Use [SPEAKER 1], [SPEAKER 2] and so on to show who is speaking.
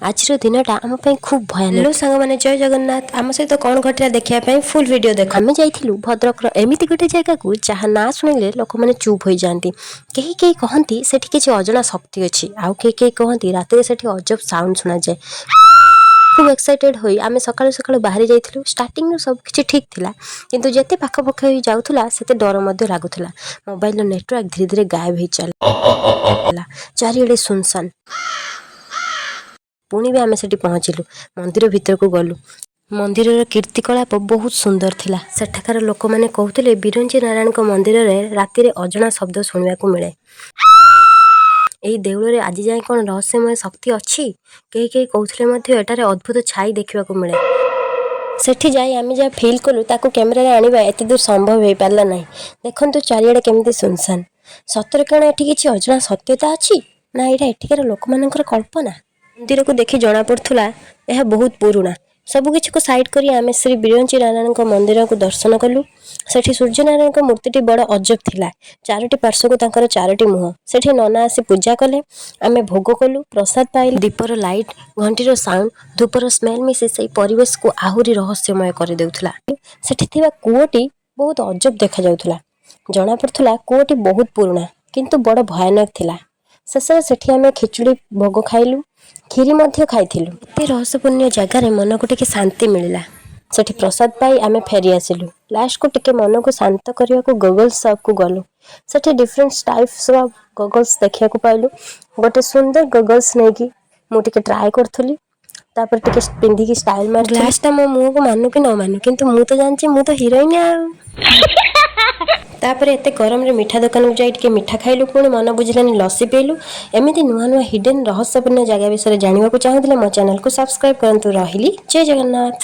[SPEAKER 1] ଆଜିର ଦିନଟା ଆମ ପାଇଁ ଖୁବ୍ ଭୟାନକ।
[SPEAKER 2] ହ୍ୟାଲୋ ସାଙ୍ଗମାନେ, ଜୟ ଜଗନ୍ନାଥ। ଆମ ସହିତ କ'ଣ ଘଟିଲା ଦେଖିବା ପାଇଁ ଫୁଲ୍ ଭିଡ଼ିଓ ଦେଖ।
[SPEAKER 1] ଆମେ ଯାଇଥିଲୁ ଭଦ୍ରକର ଏମିତି ଗୋଟେ ଜାଗାକୁ, ଯାହା ନାଁ ଶୁଣିଲେ ଲୋକମାନେ ଚୁପ୍ ହୋଇଯାଆନ୍ତି। କେହି କେହି କହନ୍ତି ସେଠି କିଛି ଅଜଣା ଶକ୍ତି ଅଛି, ଆଉ କେହି କେହି କହନ୍ତି ରାତିରେ ସେଠି ଅଜବ ସାଉଣ୍ଡ ଶୁଣାଯାଏ। ଖୁବ୍ ଏକ୍ସାଇଟେଡ୍ ହୋଇ ଆମେ ସକାଳୁ ସକାଳୁ ବାହାରି ଯାଇଥିଲୁ। ଷ୍ଟାର୍ଟିଂରୁ ସବୁ କିଛି ଠିକ୍ ଥିଲା, କିନ୍ତୁ ଯେତେ ପାଖପାଖ ହୋଇ ଯାଉଥିଲା, ସେତେ ଡର ମଧ୍ୟ ଲାଗୁଥିଲା। ମୋବାଇଲର ନେଟୱାର୍କ ଧୀରେ ଧୀରେ ଗାୟବ ହେଇ ଚାଲିଲା। ଚାରିଆଡ଼େ ସୁନସାନ। ପୁଣି ବି ଆମେ ସେଠି ପହଞ୍ଚିଲୁ, ମନ୍ଦିର ଭିତରକୁ ଗଲୁ। ମନ୍ଦିରର କୀର୍ତ୍ତିକଳାପ ବହୁତ ସୁନ୍ଦର ଥିଲା। ସେଠାକାର ଲୋକମାନେ କହୁଥିଲେ, ବିରଞ୍ଚି ନାରାୟଣଙ୍କ ମନ୍ଦିରରେ ରାତିରେ ଅଜଣା ଶବ୍ଦ ଶୁଣିବାକୁ ମିଳେ। ଏହି ଦେଉଳରେ ଆଜି ଯାଏଁ କ'ଣ ରହସ୍ୟମୟ ଶକ୍ତି ଅଛି? କେହି କେହି କହୁଥିଲେ ମଧ୍ୟ ଏଠାରେ ଅଦ୍ଭୁତ ଛାଇ ଦେଖିବାକୁ ମିଳେ। ସେଠି ଯାଇ ଆମେ ଯାହା ଫିଲ୍ କଲୁ, ତାକୁ କ୍ୟାମେରାରେ ଆଣିବା ଏତେ ଦୂର ସମ୍ଭବ ହେଇପାରିଲା ନାହିଁ। ଦେଖନ୍ତୁ, ଚାରିଆଡ଼େ କେମିତି ସୁନସାନ। ସତରେ କ'ଣ ଏଠି କିଛି ଅଜଣା ସତ୍ୟତା ଅଛି, ନା ଏଇଟା ଏଠିକାର ଲୋକମାନଙ୍କର କଳ୍ପନା? ମନ୍ଦିରକୁ ଦେଖି ଜଣାପଡ଼ୁଥିଲା, ଏହା ବହୁତ ପୁରୁଣା। ସବୁକିଛିକୁ ସାଇଡ୍ କରି ଆମେ ଶ୍ରୀ ବିରଞ୍ଚି ନାରାୟଣଙ୍କ ମନ୍ଦିରକୁ ଦର୍ଶନ କଲୁ। ସେଠି ସୂର୍ଯ୍ୟନାରାୟଣଙ୍କ ମୂର୍ତ୍ତିଟି ବଡ଼ ଅଜବ ଥିଲା। ଚାରୋଟି ପାର୍ଶ୍ୱକୁ ତାଙ୍କର ଚାରୋଟି ମୁହଁ। ସେଠି ନନା ଆସି ପୂଜା କଲେ, ଆମେ ଭୋଗ କଲୁ, ପ୍ରସାଦ ପାଇଲୁ। ଦୀପର ଲାଇଟ୍, ଘଣ୍ଟିର ସାଉଣ୍ଡ, ଧୂପର ସ୍ମେଲ୍ ମିଶି ସେଇ ପରିବେଶକୁ ଆହୁରି ରହସ୍ୟମୟ କରିଦେଉଥିଲା। ସେଠି ଥିବା କୂଅଟି ବହୁତ ଅଜବ ଦେଖାଯାଉଥିଲା। ଜଣାପଡ଼ୁଥିଲା, କୂଅଟି ବହୁତ ପୁରୁଣା, କିନ୍ତୁ ବଡ଼ ଭୟାନକ ଥିଲା। ଶେଷରେ ସେଠି ଆମେ ଖିଚୁଡ଼ି ଭୋଗ ଖାଇଲୁ, କ୍ଷୀରି ମଧ୍ୟ ଖାଇଥିଲୁ। ଏତେ ରହସ୍ୟପୂର୍ଣ୍ଣ ଜାଗାରେ ମନକୁ ଟିକେ ଶାନ୍ତି ମିଳିଲା। ସେଠି ପ୍ରସାଦ ପାଇ ଆମେ ଫେରି ଆସିଲୁ। ଲାଷ୍ଟକୁ ଟିକେ ମନକୁ ଶାନ୍ତ କରିବାକୁ ଗଗଲ୍ସ ସପ୍କୁ ଗଲୁ। ସେଠି ଡିଫରେଣ୍ଟ ଟାଇପ୍ସର ଗଗଲ୍ସ ଦେଖିବାକୁ ପାଇଲୁ। ଗୋଟେ ସୁନ୍ଦର ଗଗଲ୍ସ ନେଇକି ମୁଁ ଟିକେ ଟ୍ରାଏ କରୁଥିଲି, ତାପରେ ଟିକେ ପିନ୍ଧିକି ଷ୍ଟାଇଲ୍ ମାରି। ଗ୍ଲାସଟା ମୋ ମୁହଁକୁ ମାନୁ କି ନ ମାନୁ, କିନ୍ତୁ ମୁଁ ତ ଜାଣିଛି, ମୁଁ ତ ହିରୋଇନ୍ ଆଉ। ତାପରେ ଏତେ ଗରମରେ ମିଠା ଦୋକାନକୁ ଯାଇ ଟିକେ ମିଠା ଖାଇଲୁ। ପୁଣି ମନ ବୁଝିଲାନି, ଲସି ପିଇଲୁ। ଏମିତି ନୂଆ ନୂଆ ହିଡେନ୍ ରହସ୍ୟପୂର୍ଣ୍ଣ ଜାଗା ବିଷୟରେ ଜାଣିବାକୁ ଚାହୁଁଥିଲେ ମୋ ଚ୍ୟାନେଲକୁ ସବସ୍କ୍ରାଇବ୍ କରନ୍ତୁ। ରହିଲି, ଜୟ ଜଗନ୍ନାଥ।